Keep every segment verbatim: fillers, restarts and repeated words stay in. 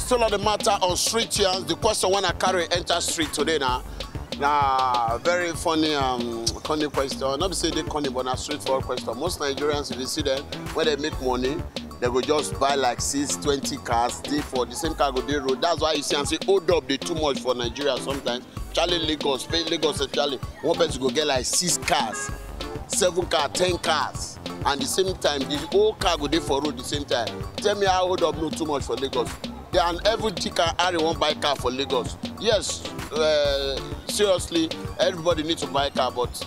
Still on the matter on street yarns, the question when I carry enter street today now. Now, very funny, um, funny question. Not be say they funny, but na straightforward question. Most Nigerians, if you see them, when they make money, they go just buy like six, twenty cars, dey for the same car go dey road. That's why you see and say hold up dey too much for Nigeria sometimes. Charlie Lagos, pay Lagos especially. One person go get like six cars, seven cars, ten cars, and the same time the whole car go dey for road the same time. Tell me how hold up no too much for Lagos. They and every dick and Harry wan buy car for Lagos. Yes, uh, seriously, everybody need to buy car, but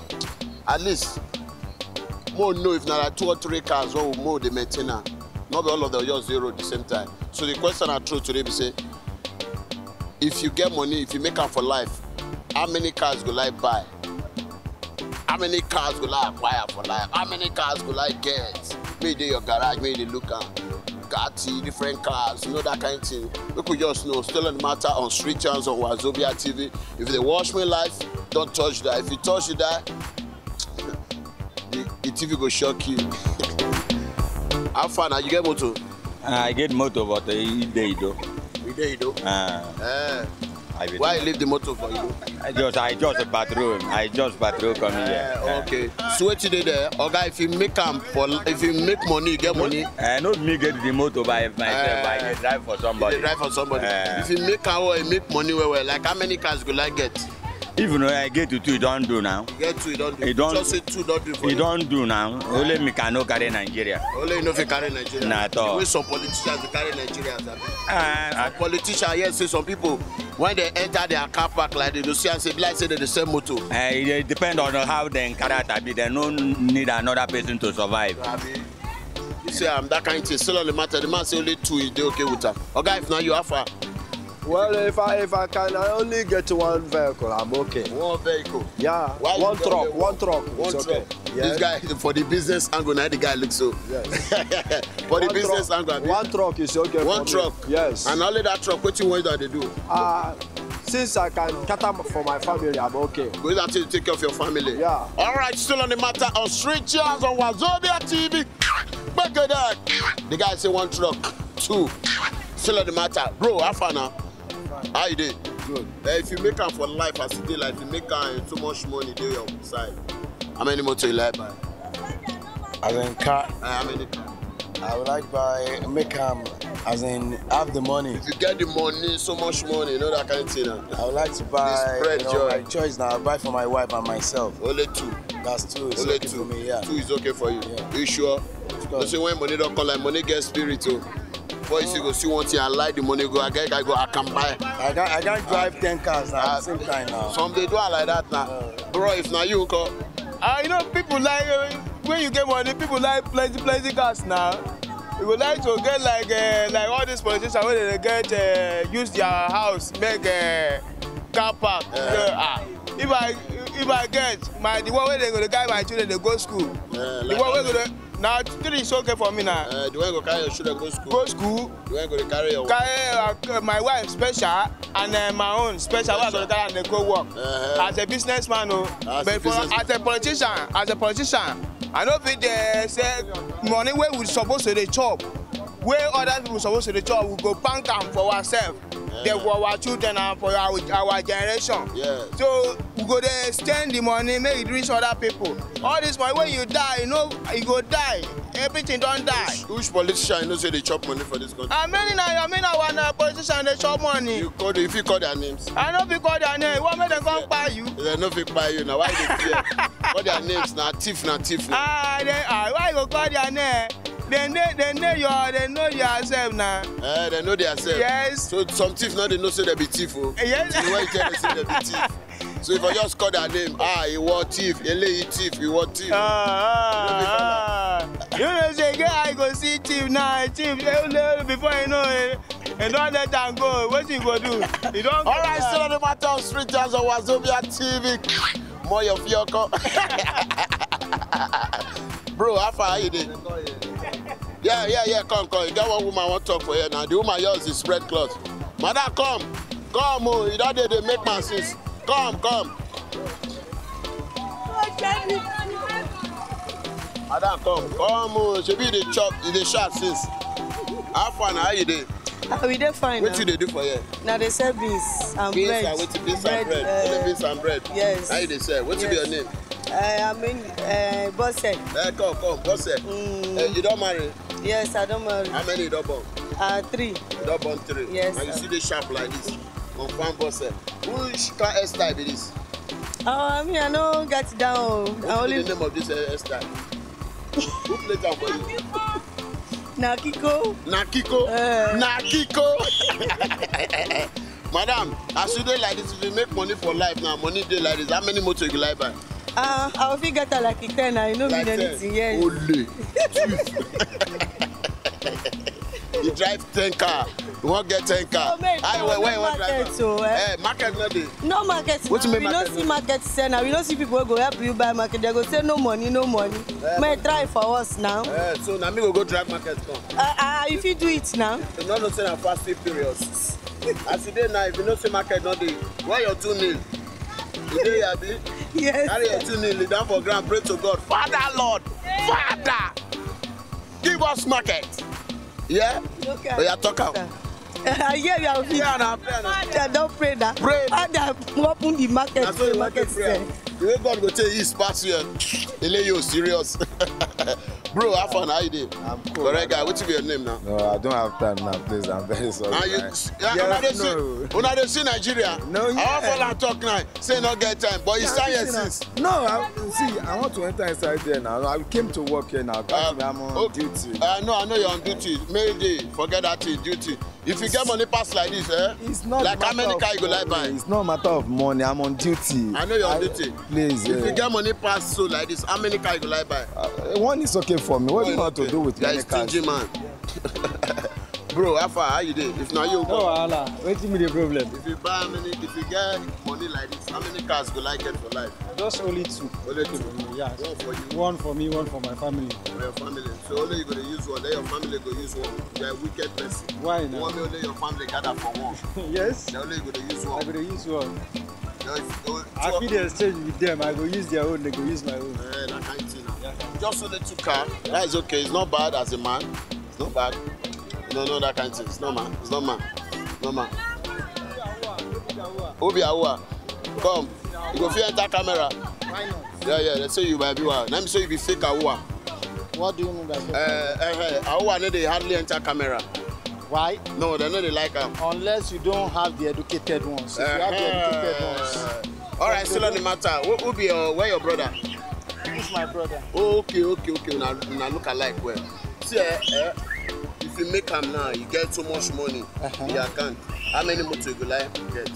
at least more know if na like two or three cars wey more dey maintain am. No be all of them just dey road the same time. So the question I throw today be say, if you get money, if you make am for life, how many cars go like buy? How many cars go like acquire for life? How many cars go like get? May dey your garage, may dey look am. Gati, different cars, you know that kind of thing. Make we just know. Still on the matter on street chance on Wazobia T V. If they watch me live, don't touch that. If you touch that, the, the T V go shock you. How far now? You get motor? I get motor, but uh, e dey Ido. You dey Ido? Uh, Eh. I will- Why you leave the motor for you? I just, I just patrol. I just patrol coming here. Eh, okay. So what you dey there? Okay, if you make am for, if you make money, you get money. I not me get the motor by myself. Eh. I dey drive for You somebody. dey drive for somebody. Eh. If you make am well, you make money well, well. Like how many cars you go like get? Even though I get to two, it don't do now. Get two, you don't do. You don't- Just say two, don't do for It you. Don't do now. Only me can no carry Nigeria. Only you know if you carry Nigeria. Nah, at all. The way some politicians dey carry Nigeria. Abi. Uh, Politician, yes, say some people when they enter their car park like they go see and say, be like say they dey sell motor. uh, it depends on how they carry it. Abi, they no need another person to survive. Abi, you say I'm that kind of thing. Still on the matter, the man say only two is dey okay with am. Okay, if now you are far. Well, if I if I can only get one vehicle, I'm okay. One vehicle. Yeah, Why you one get truck, only one truck. One It's truck. Okay. This Yes. Guy for the business angle, now the guy looks so. Yes. For the One business truck, angle, abi? One truck is okay. One For truck. Me. Yes. And only that truck. What you want that they do? Uh, since I can cater for my family, I'm okay. Go that to take care of your family. Yeah. All right, still on the matter of street chance on Wazobia T V. Back at that. The guy say one truck, two. Still on the matter, bro. How far now? How you dey? Good. Eh, if you make am for life as e dey, like if you make am so much money dey your side, how many motor you like buy? As in car, Eh, how many car? I would like buy make am as in have the money. If you get the money, so much money, you know that kind of thing. Now. I would like to buy Spread you know, joy. My choice now. I buy for my wife and myself. Only two. That's two. It's Only okay two. For me, yeah. Two is okay for you. Yeah. You sure? Of You course. see when money don't come like money get spirit too. Before you see go see one thing, I like the money go. I get I go I can buy. I can I can drive ten cars now at the same time now. Some they do it like that now. Bro, if na you go. Ah, you know, people like uh, when you get money, people like plenty, plenty cars now. You would like to get like uh, like all these politicians when they get uh, use their house make uh, car park. Uh, ah, if I if I get my the one where they go to carry my children, they go school. Uh, The one where go to now three is okay for me now. Uh, the one go carry your children go school. Go school, The one go dey carry your. Carry uh, my wife special and uh, my own special. Wey I go carry and dey go work Uh-huh. as a businessman o. As a But for business- as a politician, as a politician, I no fit dey say money wey we suppose to dey chop, wey other people suppose to dey chop, we go bank am for ourselves. Then for our children and for our our generation. Yeah. So we go dey extend the money make e reach other people. All this money when you die, you know, you go die. Everything don die. Which politician you know say dey chop money for this country? I mean, I, I mean, our na politician dey chop money. You call the, if you call their names, I no fit call their name. What make dem come kpai you? They no fit kpai you now. Why they fear? Call their names now. Thief now, thief now. Ah, they, ah, why you go call their name? They know, they know your, they know yourself now. Eh, they know their self. Yes. So some thief now they know say they be thief. Oh. Yes. You know why you tell them say they be thief? So if I just call their name, ah, he want thief, he lay thief, he want thief. Ah, ah, ah. You know say girl I go see thief now, thief eh, eh, before you know it, and don't let am go. What you go do? You don't. All right, still on the matter of street jams on Wazobia T V. More your fioko. Bro, how far are you there? Yeah, yeah, yeah, come, come. You got one woman want talk for here now. The woman yours is spread cloth. Madam, come. Come, oh, you don't dey dey make man since. Come, come. Madam, come. Come, oh, shebi you dey chop, you dey shout since. How far na, how you dey? Ah, we dey fine. Wetin you dey do for here? Na dey sell beans and Beans bread. And wetin? Beans and bread. Only beans and bread. Yes. How you dey sell? Wetin be your name? Uh, I mean, uh, Bose. Eh, come, come, Bose. Eh, you don marry? Yes, I don marry. How many you don born? Uh, three. You don born three. Yes, And you sir. Still dey sharp like this. Confirm Bose. Which kind hairstyle be this? Uh, I mean, I no get down. I Wetin be only the name of this eh, hairstyle? Who play am for you? na Kiko. Na Kiko. Eh. Na Kiko. Madam, as you dey like this, if you make money for life now, money dey like this, how many motor you go like buy? Uh, I will fit get her like a ten. I no Like mean ten. Anything. Yes. Only. You drive ten car, you wan get ten car. Oh, mate, Ayi, no, where, where no you wan drive market, am? So, eh? Eh, market no dey. No market. Wetin Now. mean We no market see no market sell now. We no see people wey go help you buy market. They go say no money, no money. Eh, May try for us now. Eh, so na me go go drive market come. Uh, uh, if you do it now. You no know say na fasting period. As you dey now, if you know say market no dey, wear your two nail. You dey here, abi? Yes. Carry your two nail, lay down for ground, pray to God. Father Lord, Father, give us market. Yeah? Okay. Oya, talk am. I hear you are fit. Yeah, na prayer na. I don pray now. Pray. Father, open the market. Na so you wan Market take prayer. sell. The way God go take ease pass you, eh, ele you serious. Bro, how far na, how you dey? I'm cool. Correct guy, wetin be your name now? No, I don't have time now, please. I'm very sorry. And you, Right? yeah, Yes, una dey no. See, una dey see Nigeria. No, I wan yeah. Follow am talk now. Say no get time, but you Yeah, stand here this thing since. na- No, I, see, I want to enter inside there now. I came to work here now. That's Um, why I'm on okay. Duty. Uh, no, I know you're on duty. Mayday, forget that thing, duty. If you get money pass like this, eh? It's not Like how matter many of car you go like money. Buy? It's not a matter of money. I'm on duty. I know you're on I- duty. Please, If you uh, get money pass so like this, how many car you go like Buy? uh, one is okay for me. What do you want to do with Yeah, many it's stingy cars? Man. Bro, how far? How you dey? If na you, No wahala. Wetin be the problem? If you buy how many, if you get money like this, how many cars go like get for life? Just only two. Only two. Yes. One for you. One for me, one for my family. For your family. So only you go dey use one. Then your family go use one. You are a wicked person. Why You now? want me only your family gather for one. Yes. Then only you go dey use I one. go dey use one. There is no I fit dey exchange with them. I go use their own, they go use my own. Eh, that kind thing. Just only two car. That is okay. It's not bad as a man. It's not bad. You know, no, that kind thing. It's normal. It's normal. It's normal. Obi Awa, come. You go fit enter camera. Yeah, yeah. They say you might be one. Let me say you be fake Awa. What do you mean by that? Uh, uh, uh, Awa no dey hardly enter camera. Why? No, they no dey like am. Unless you don't have the educated ones. If you have the educated ones, Uh-huh. All right, still on the matter. Who, who be your, where your brother? He's my brother. Oh, okay, okay, okay. Una, una look alike well. See, eh, eh, if you make am now, you get so much money Uh-huh. in your account. How many motor you go like get?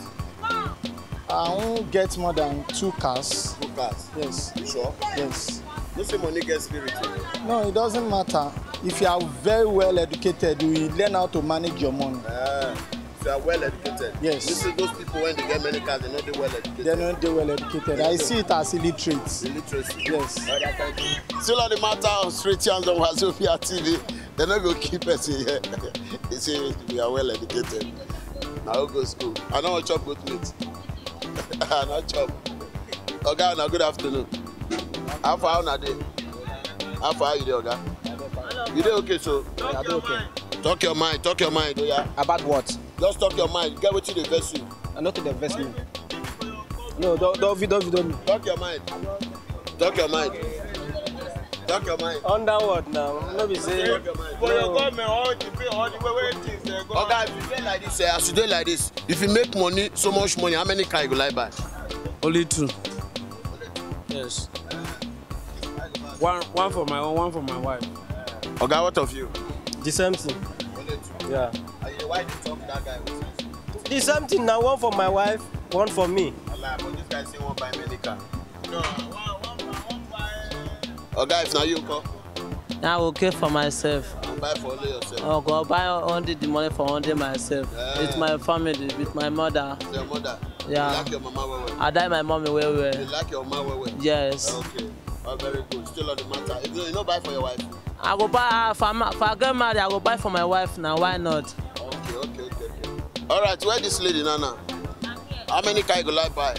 I won't get more than two cars. Two cars. Yes. You sure? Yes. No say money get spirit. Oh. No, it doesn't matter. If you are very well educated, you will learn how to manage your money. Ah, if you are well educated. Yes. You see those people when they get many cars, they no dey well educated. They no dey well educated. I see it as illiterates. Illiteracy. Yes. All that kind of thing. Still on the matter of street yarns on Wazobia T V. They no go keep person here. They say we are well educated. Now who go school? I no wan chop goat meat. I no chop. Oga, na good afternoon. How far una dey? How far you dey, Oga? You dey okay so? I do okay. Talk your mind, talk your mind, oya. About what? Just talk your mind. Get wetin dey vex you. I not to invest me. No, don't, don't, don't, don't. Talk your mind. Talk your mind. Talk your mind. Underward now. No be say. Talk your mind. For your government, all the pay, all the way, way things they go. Oga, if you dey like this, eh, as you dey like this, if you make money, so much money, how many car you go like buy? Only two. Yes. One, one for my own, one for my wife. Oga, what of you? The same thing. Only two. Yeah. And you, why you talk that guy with sense? The same thing now. One for my wife, one for me. Allah, but this guy say one buy many car. No, one, one, one, one buy. Oga, if na you, come. Now okay for myself. You buy for only yourself. I'll go buy only the money for only myself. Yeah. With my family, with my mother. Your mother. Yeah. You like your mama well well. I die my mommy well You well. Like your mama well well. Yes. Okay. Oh, very good. Still on the matter. If you, you no buy for your wife. I go buy uh, for, ma- for I get married, I go buy for my wife now. Why not? Okay, okay, okay, okay. All right. Where this lady now now? How many car you go like buy?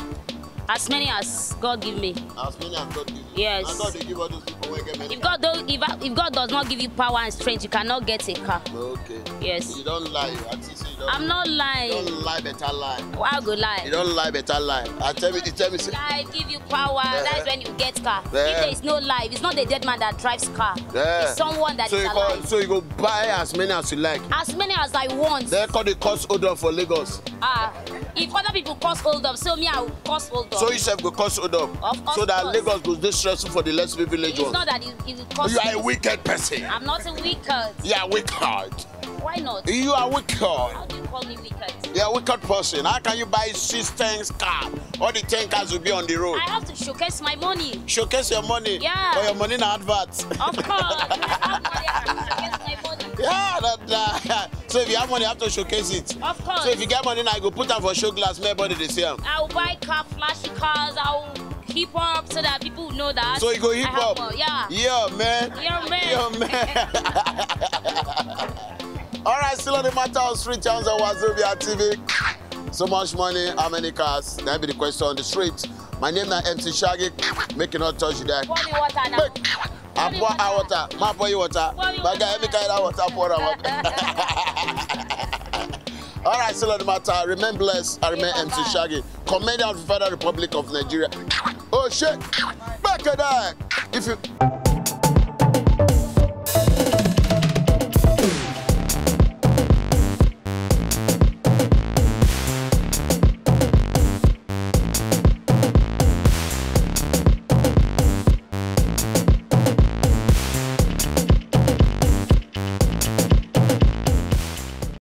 As many as God give me. As many as God give you. Yes. Na God dey give all those people If God, do, if, if God does not give you power and strength, you cannot get a car. Okay. Yes. You don't lie. I think say you don't. I'm not You lying. Don't lie better lie. Why I go You lie? Don't lie better lie. I tell me, you tell me. Say, I give you power. That's when you get car. Yeah. If there is no life, it's not the dead man that drives car. Yeah. It's someone that so is you alive. Go, so you go buy as many as you like. As many as I want. They call the cost hold up for Lagos. Ah, if other people cause hold up, so me I will cause hold up. So you sef go cost hold up. Of course, So that of course. Lagos go dey stressful for the less privileged It's one. Not that it, it will cause. You are a wicked person. I'm not a wicked. You are wicked. Why not? You are wicked. How do you call me wicked? You are a wicked person. How can you buy six ten car? All the ten cars will be on the road. I have to showcase my money. Showcase your money. Yeah. For your money na advert. Of course, I have money. I have to showcase my money. Yeah, that, that. So if you have money, you have to showcase it. Of course. So if you get money now, you go put am for show glass, make everybody dey see am. I'll buy car, flashy cars. I'll keep up so that people know that. So you go hip I have up. More. Yeah. Yeah, man. Yeah, man. Yeah, man. All right, still on the matter of street sounds on Wazobia T V. So much money, how many cars? That be the question on the street. My name na M C Shaggy. Make you not touch that. Pour me water now. I pour out water. Ma pour you water. Pour you My guy, water. Let me carry that water, pour am out. All right, still on the matter. Remain blessed. I remain M C Shaggy. Commander of the Federal Republic of Nigeria. Oh shit. Back at that. If you